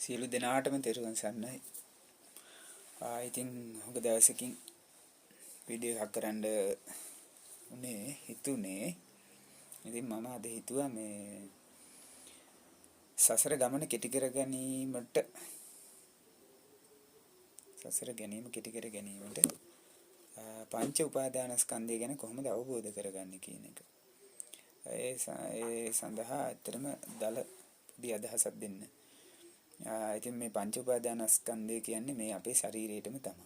සියලු දෙනාටම තෙරුවන් සරණයි. ඉතින් හුඟ දවසකින් වීඩියෝ එකක් කරන්න උනේ හිතුනේ. ඉතින් මම අද හිතුවා මේ සසර ගමන කෙටි කර ගැනීමට, සසර ගැනීම කෙටි කර ගැනීමට පංච උපාදානස්කන්ධය ගැන කොහොමද අවබෝධ කරගන්නේ කියන එක. ඒ ඒ සඳහා ඇත්තටම දල පොඩි අදහසක් දෙන්න. ඉතින් මේ පංච උපාදානස්කන්ධය කියන්නේ මේ අපේ ශරීරයටම තමයි.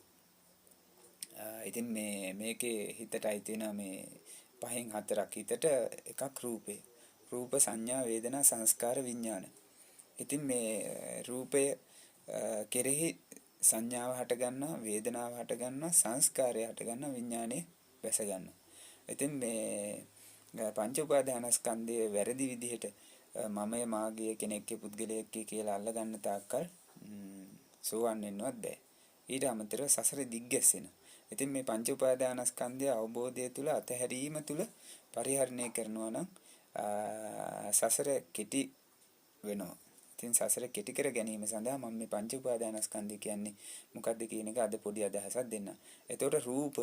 ඉතින් මේ මේකේ හිතට අයිති වෙන මේ පහෙන් හතරක් හිතට, එකක් රූපේ. රූප, සංඥා, වේදනා, සංස්කාර, විඥාන. ඉතින් මේ රූපය කෙරෙහි සංඥාව හට ගන්නවා, වේදනාව හට ගන්නවා, සංස්කාරය හට ගන්නවා, විඥානය බැස ගන්නවා. ඉතින් මේ පංච උපාදානස්කන්ධය වැරදි විදිහට මමය, මාගේ, කෙනෙක්ගේ, පුද්ගලයෙක්ගේ කියලා අල්ලගන්න තාක්කල් සෝවන් වෙන්නවත් බෑ. ඊට අමතරව සසර දිග්ගැස්සෙනවා. ඉතින් මේ පංච උපාදානස්කන්ධය අවබෝධය තුල, අතහැරීම තුල පරිහරණය කරනවා නම් සසර කෙටි වෙනවා. ඉතින් සසර කෙටි කර ගැනීම සඳහා මම මේ පංච උපාදානස්කන්ධය කියන්නේ මොකද්ද කියන එක අද පොඩි අදහසක් දෙන්නම්. එතකොට රූප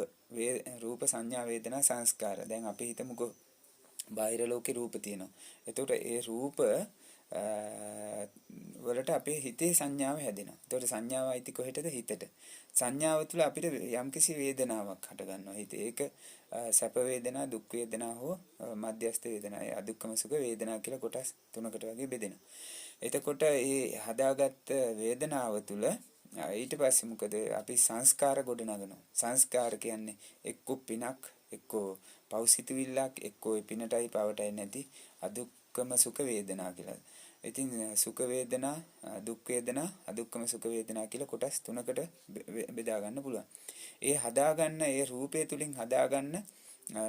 රූප, සංඥා, වේදනා, සංස්කාර. දැන් අපි හිතමුකෝ බාහිර ලෝකේ රූප තියෙනවා. එතකොට ඒ රූප වලට අපේ හිතේ සංඥාව හැදෙනවා. එතකොට සංඥාව අයිති කොහෙටද? හිතට. සංඥාව තුළ අපිට යම්කිසි වේදනාවක් හට ගන්නවා හිතේ. ඒක සැප වේදනා, දුක් වේදනා හෝ මධ්‍යස්ථ වේදනා, අදුක්කම සුඛ වේදනා කියලා කොටස් තුනකට වගේ බෙදෙනවා. එතකොට ඒ හදාගත්ත වේදනාව තුළ ඊට පස්සේ මොකද, අපි සංස්කාර ගොඩනගනවා. සංස්කාර කියන්නේ එක්කෝ පිනක්, එක්කෝ පව් සිතුවිල්ලක්, එක්කෝ ඒ පිනටයි පවටයි නැති අදුක්කම සුඛ වේදනා කියලා. ඉතින් සුඛ වේදනා, දුක් වේදනා, අදුක්කම සුඛ වේදනා කියලා කොටස් තුනකට බෙදා ගන්න පුළුවන්. ඒ හදාගන්න, ඒ රූපය තුලින් හදාගන්න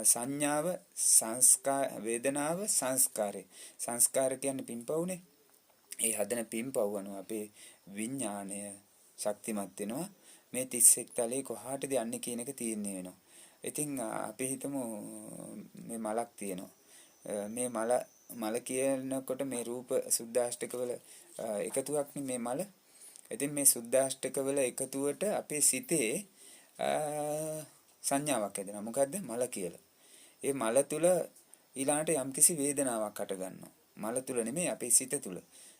සංඥාව, සංස්කාර, වේදනාව, සංස්කාරය. සංස්කාර කියන්නේ පින්පව්නේ. ඒ හදන පින්පව් අනුව අපේ විඥාණය ශක්තිමත් වෙනවා. මේ 31 තලයේ කොහාටද යන්නේ කියන එක තීරණය වෙනවා. ඉතින් අපි හිතමු මේ මලක් තියෙනවා. මේ මල මල කියනකොට මේ රූප සුද්දාෂ්ටක වල එකතුවක් නේ මේ මල. ඉතින් මේ සුද්දාෂ්ටක වල එකතුවට අපේ සිතේ සංඥාවක් හැදෙනවා. මොකද්ද? මල කියලා. ඒ මල තුල ඊළඟට යම්කිසි වේදනාවක් හට ගන්නවා. මල තුල නෙමෙයි, අපේ සිත තුල.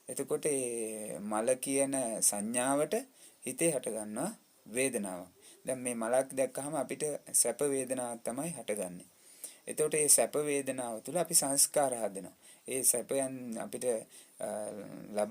එතකොට ඒ මල කියන සංඥාවට හිතේ හට ගන්නවා වේදනාවක්. දැන් මේ මලක් දැක්කහම අපිට සැප වේදනාවක් තමයි හටගන්නේ. එතකොට මේ සැප වේදනාව තුළ අපි සංස්කාර හදනවා. ඒ සැපයන් අපිට ලබ